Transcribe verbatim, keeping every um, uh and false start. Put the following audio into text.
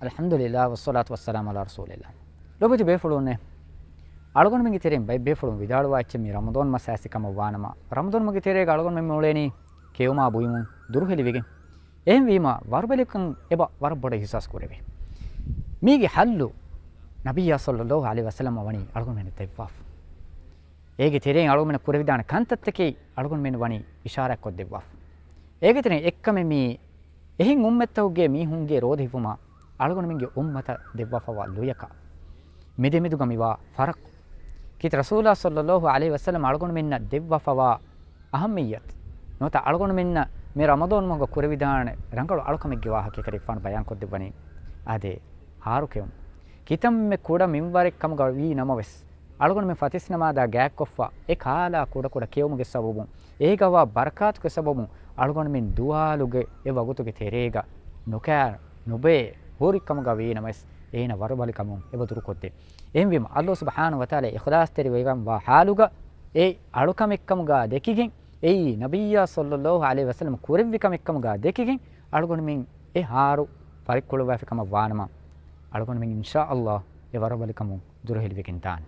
އަލްޙަމްދުލިއްލާ، ވައްޞަލާތު ވައްސަލާމު ޢަލާ ރަސޫލިއްލާ. ލޯބިވެތި ބޭފުޅުންނޭ، އަޅުގަނޑުމެންގެ ތެރެއިން ބައެއް ބޭފުޅުން ވިދާޅުވާ އެއްޗެއް މި ރަމަޟާން މަސް އައިސް ކަމަށް ވާނަމަ، ރަމަޟާން މަހުގެ ތެރޭގަ އަޅުގަނޑުމެން މި އުޅޭނީ ކެއުމާ ބުއިމުން ދުރުހެލިވެގެން. އެހެންވީމަ، ވަރުބަލިކަން އެބަ ވަރަށް ބޮޑަށް އިޙްސާސް ކުރެވޭ. މީގެ ޙައްލު ނަބިއްޔާ ޞައްލައްލާހު ޢަލައިހި ވަސައްލަމަ ވަނީ އަޅުގަނޑުމެންނަށް ދެއްވާފަ. އޭގެ ތެރެއިން އަޅުގަނޑުމެންނަށް ކުރެވިދާނެ ކަންތައްތަކެއް އަޅުގަނޑުމެން ވަނީ އިޝާރާތްކޮށްދެއްވާފަ. އޭގެ ތެރެއިން އެއްކަމެއް މީ އެހެން އުއްމަތްތަކުގެ މީހުންގެ ރޯދަ ހިފުމަށް އަޅުގަނޑުމެންގެ އުއްމަތަށް ދެއްވާފަވާ ލުޔަކަށް މިދެމެދުގަ މިވާ ފަރަޤު. ކީރިތި ރަސޫލާ ޞައްލައްލާހު ޢަލައިހި ވަސައްލަމަ އަޅުގަނޑުމެންނަށް ދެއްވާފަވާ އަހައްމިއްޔަތު ނުވަތަ އަޅުގަނޑުމެންނަށް މި ރަމަޟާން މަހުގަ ކުރެވިދާނެ ރަނގަޅު އަޅުކަމެއްގެ ވާހަކަ ކަލޭގެފާނު ބަޔާންކޮށްދެއްވަނީ އާދެ، ހާރު ކެއުން. ކިތަންމެ ކުޑަ މިންވަރެއް ކަމުގަ ވީ ނަމަވެސް، އަޅުގަނޑުމެން ފަތިސް ނަމާދާ ގާތްކޮށްފަ އެ ކާލާ ކުޑަކުޑަ ކެއުމުގެ ސަބަބުން، އޭގަވާ ބަރަކާތުގެ ސަބަބުން އަޅުގަނޑުމެން ދުވާލުގެ އެ ވަގުތުގެ ތެރޭގަ ނުކާ ނުބޭ ހުރި ކަމުގަ ވީ ނަމަވެސް، އޭނަ ވަރުބަލިކަމުން އެބަ ދުރުކޮށްދޭ. އެހެންވީމަ، އައްލާހު ސުބްޙާނަހު ވަތަޢާލާ އިޚްލާޞްތެރިވެގެންވާ ޙާލުގަ އެ އަޅުކަމެއްކަމުގަ ދެކިގެން، އެއީ ނަބިއްޔާ ޞައްލައްލާހު ޢަލައިހި ވަސައްލަމަ ކުރެއްވި ކަމެއްކަމުގަ ދެކިގެން، އަޅުގަނޑުމެން އެ ހާރު ފަރިއްކުޅުއްވާފި ކަމަށް ވާނަމަ، އަޅުގަނޑުމެން އިންޝާﷲ އެ ވަރުބަލިކަމުން ދުރުހެލިވެގެން ދާނެ.